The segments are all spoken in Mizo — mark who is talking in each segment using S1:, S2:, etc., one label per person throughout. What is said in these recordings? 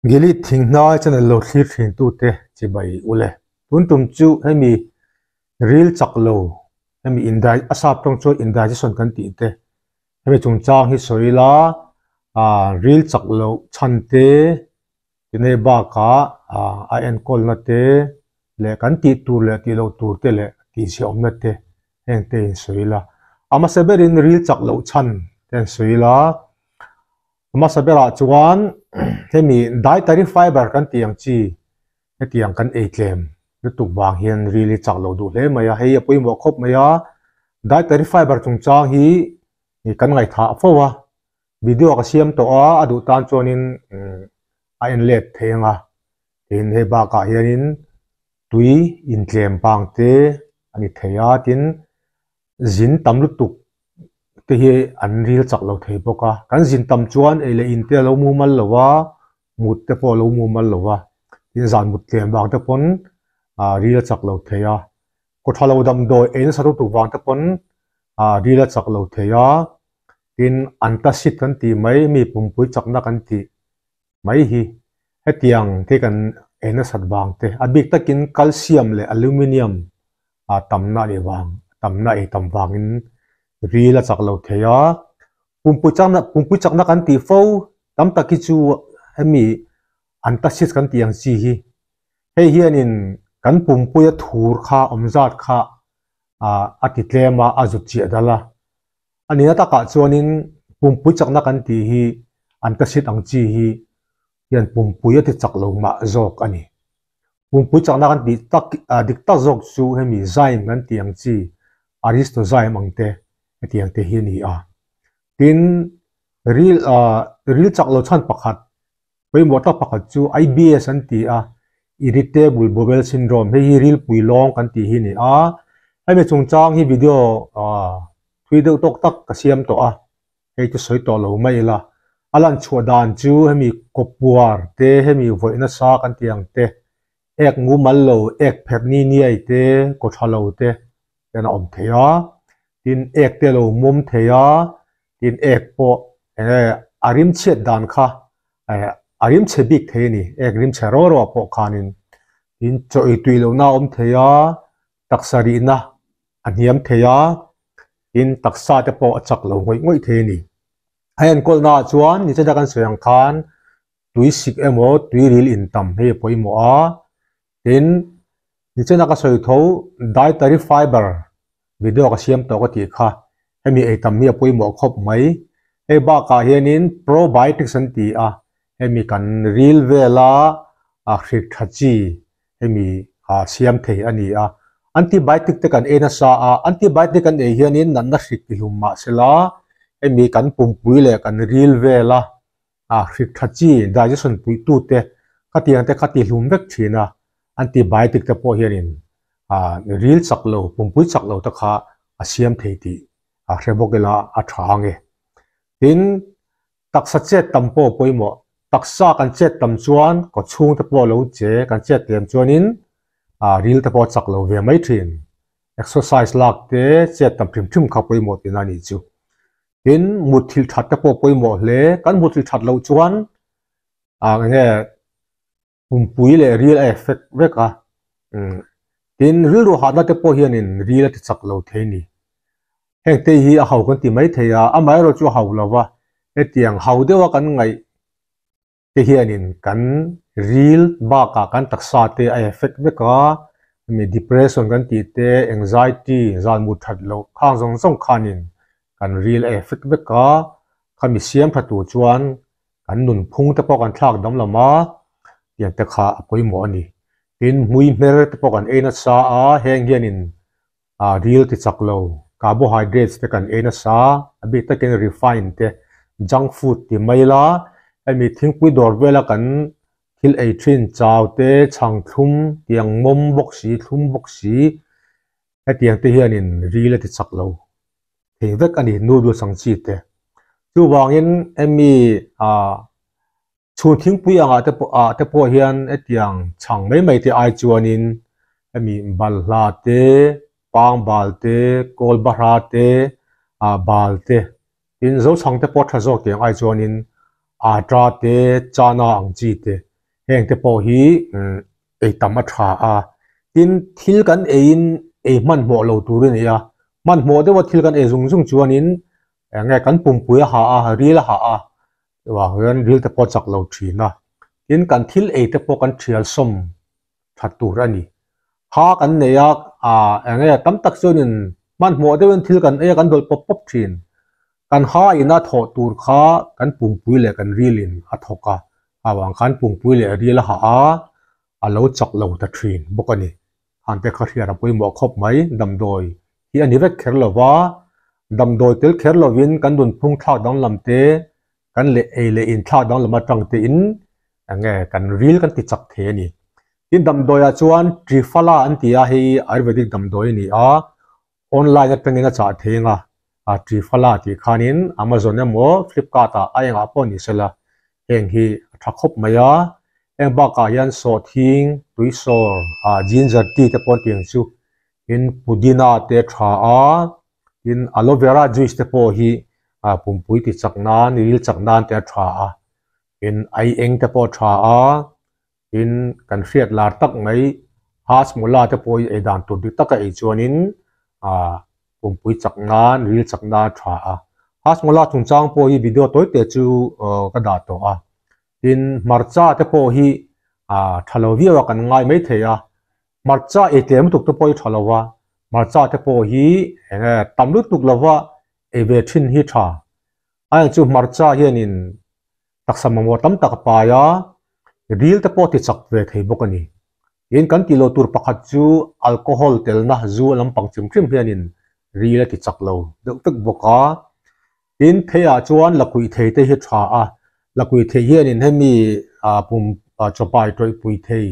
S1: Gilead thinghnai channel lo thlir thin tute chibai ule. Tun tum chu hemi ril chak lo hemi indai a sap tawng chuan indigestion kan tih te hemi chungchang hi sawi ila ah ril chak loh chhan te tinei bakah ah a enkawlna te leh kan tih tur leh tih loh tur te leh tihchhiah awmna te heng te in sawi ila. A hmasa berin ril chak loh chhan te an sawi ila. A hmasa berah chuan hemi dietary fiber kan tih ang chi hetiang kan ei tlem lutuk vang hian ril hi chak loh duh hle mai a, hei a pawimawh khawp mai a. Dietary fiber chungchang hi kan ngaihthah fo a, video ka siam tawh a, a duh tan chuanin a en let thei ang a. Tin, hei bakah hianin tui intlem vang te a ni thei a, tin zin tam lutuk te hi an ril chak lo thei bawk a. Kan zin tam chuan ei leh in te a lo mumal lo a, mut te pawh a lo mumal lo a, tin zan mut tlem vang te pawn ah ril a chak lo thei a. Kaw tha lo damdawi ei nasa lutuk vang te pawn ah ril a chak lo thei a, tin antacid kan tih mai mi pumpui chakna kan tih mai hi hetiang te kan ei nasat vang te, a bik takin calcium leh aluminium a tamna a nih vang, tamna ei tam vangin ril a chak lo thei a. Pumpui chakna, pumpui chakna kan tih fo tam tak hi chu hemi antacids kan tih ang chi hi hei hianin kan pumpuia thur kha awm zat kha a ti tlem a, a zut chiah dal a. A nihna takah chuanin pumpui chakna kan tih hi antacid ang chi hi hian pumpui a ti chak lo mah zawk a ni. Pumpui chakna kan tih tak dik tak zawk chu hemi zyme kan tih ang chi aristozyme ang te hetiang te hi a ni a. Tin, ril ril chak lo chhan pakhat Pawimawh tak pakhat chu IBS an ti a, Irritable Bowel Syndrome, hei hi rilpui lawng kan tih hi a ni a. Hemi chungchang hi video thui deuh tawk tak ka siam tawh a, hei chu sawi tawh lo mai ila. A lan chhuah dan chu hemi kawpuar te, hemi vawih nasa kan tih ang te, ek mumal lo, ek pherh ni niai te, kaw tha lo te hian a awm thei a. Tin, ek te lo mawm thei a, tin ek pawh enge a rim chhiat dan kha a rim chhe bik thei a ni, ek rim chhe ro ro ah pawh khanin tin chaw ei tui lohna a awm thei a, taksa rihna a hniam thei a, tin taksa te pawh a chak lo ngawih ngawih thei a ni. A enkawlna ah chuan nichina kan sawi ang khan tui sik emaw tui ril in tam hei a pawimawh a, Tin, nichina ka sawi tho dietary fiber video ka siam tawh ka tih kha, hemi ei tam hi a pawimawh khawp mai. Hei bakah hianin probiotics an ti a, hemi kan ril vela hrik tha chi hemi siam thei a ni a. Antibiotic te kan ei nasa a, antibiotic kan ei hianin natna hrik tihlum mahsela hemi kan pumpui leh kan ril vela a hrik tha chi digestion puitu te khatiang te kha ti hlum vek thin a, antibiotic te pawh hianin ah ril chak lo pumpui chak lo te kha a siam thei tih a hre bawk ila a tha ang e. Tin, taksa chet tam pawh a pawimawh, taksa kan chet tam chuan kaw chhung te pawh a lo che, kan chet tlem chuanin ah ril te pawh a chak lo ve mai thin. Exercise lak te chet tam hrim hrim kha pawimawh tihna a nih chu. Tin, mutthilh that te pawh pawimawh hle. Kan mutthilh that loh chuan ah eng nge pumpui leh ril a effect vek a. Tin, rilru hahna te pawh hianin ril a ti chak lo thei ni. Heng te hi a hau kan ti mai thei a, amaherawhchu chu a hau lo va, hetiang hau deuha kan ngaih te hianin kan ril bakah kan taksa te a effect vek a, hemi depression kan tih te, anxiety, zan mut that loh khang zawng zawng khanin kan ril a effect vek a, khami siam tha tur chuan kan nunphung te pawh kan thlak damlam a, tiang te kha a pawimawh a ni. Tin, hmui hmer te pawh kan ei nasa a, heng hianin ah ril ti chak lo, carbohydrates te kan ei nasa, a bik takin refined te, junk food ti mai ila, hemi thingpui dawr vela kan thil ei thin chau te, chhang thlum, tiang mawm bawk si, thlum bawk si, hetiang te hianin ril a ti chak lo thei vek a ni, noodles ang chi te. Chuvangin hemi ah Chhun thingpui angah te pawh ah te pawh hian hetiang chhang mai mai te ai chuanin hemi balhla te, pangbal te, kawl bahra te, ah bal te, tin zochhang te pawh tha zawk tiang ai chuanin ata te, chana ang chi te. Heng te pawh hi ei tam a tha a, tin thil kan eiin ei hmanhmawh lo tur a ni a, hmanhmawh deuha thil kan ei zung zung chuanin eng nge kan pumpui a hah a, ril a hah a, chuvang hian ril te pawh a chak lo thin a, tin kan thil ei te pawh kan thial sawm that tur a ni. Ha kan nei a, ah eng nge tam tak chuanin hmanhmawh deuhin thil kan ei a, kan dawlh pawp pawp thin. Kan ha ina thawh tur kha kan pumpui leh kan rilin a thawk a, avang khan pumpui leh ril a hah a, a lo chak lo ta thin bawk a ni. Hante kha hriat a pawimawh khawp mai, damdawi hi a ni vek kher lo va, damdawi tel kher lovin kan nunphung thlak danglam te, kan leh ei leh inthlak danglam atang tein eng nge kan ril kan ti chak thei a ni. Tin damdawiah chuan Triphala an ti a, hei Ayurvedic damdawi a ni a, Online atangin a chah thei anga a Triphala tih khanin Amazon emaw Flipkart ah a engah pawh ni sela heng hi a tha khawp mai a, heng bakah hian sawhthing, tuisawr, ah ginger tea te pawh an tih ang chu tin pudina te a tha a, tin aloe vera juice te pawh hi ah pumpui ti chak nan, ril chak nan te a tha a, tin aieng te pawh a tha a. Tin, kan hriat lar tak mai Hasmola te pawh hi ei dan tur dik taka ei chuanin aah pumpui chak nan, ril chak nan a tha a. Hasmola chungchang pawh hi video tawi te chu ka dah tawh a. Tin, hmarcha te pawh hi aah tha lo viau a kan ngai mai thei a. Hmarcha ei tlem lutuk te pawh hi tha lo a, hmarcha te pawh hi eng nge tam lutuk lova ei ve thin hi tha. A eng chu hmarcha hianin Taksa mamawh tam tak a pai a, ril te pawh ti chak ve thei bawk a ni. Tin, kan tih loh tur pakhat chu alcohol telna zu a lampang chim hrim hianin ril a ti chak lo deuh vek bawk a. Tin, theiah chuan lakuih thei te hi tha a, lakuih thei hianin hemi pum chawpai tawih pui thei,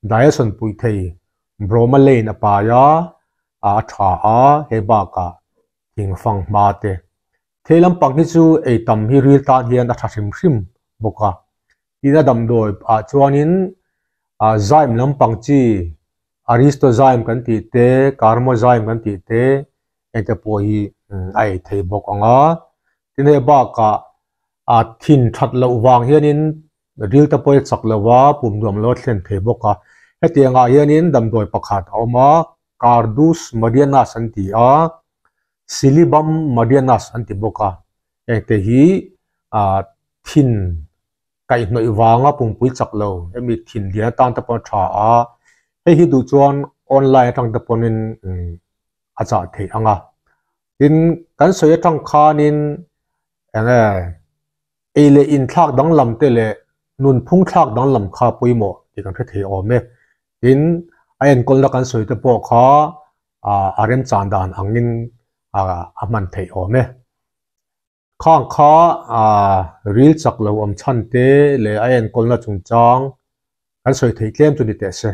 S1: diason pui thei, bromelain a pai a, a tha a, hei bakah thingfang hma te Thei lampang hi chu ei tam hi ril tan hian a tha hrim hrim bawk a. Tin a damdawi ah chuanin ah zyme lampang chi aristozyme kan tih te, carmozyme kan tih te engte pawh hi a ei thei bawk ang a. Tin hei bakah ah thin that loh vang hianin ril te pawh hi chak lo a, pum nuam lo a thlen thei bawk a. Hetiang ah hianin damdawi pakhat a awm a, Cardus marianus an ti a. Silibum marianus an ti bawk a, hengte hi ah thin kaihhnawih vanga pumpui chak lo hemi thin lian atan te pawh a tha a, hei hi duh chuan online atang te pawhin a chah theih ang a, tin kan sawi atang khanin eng nge ei leh inthlak danglam te leh nunphung thlak danglam kha pawimawh tih kan hre thei awm e, tin a enkawlna kan sawi te pawh kha a remchan dan angin a hman theih awm e. Khang kha ril chak lo awm chhan te leh a enkawlna chungchang kan sawi theih tlem chu ni teh se.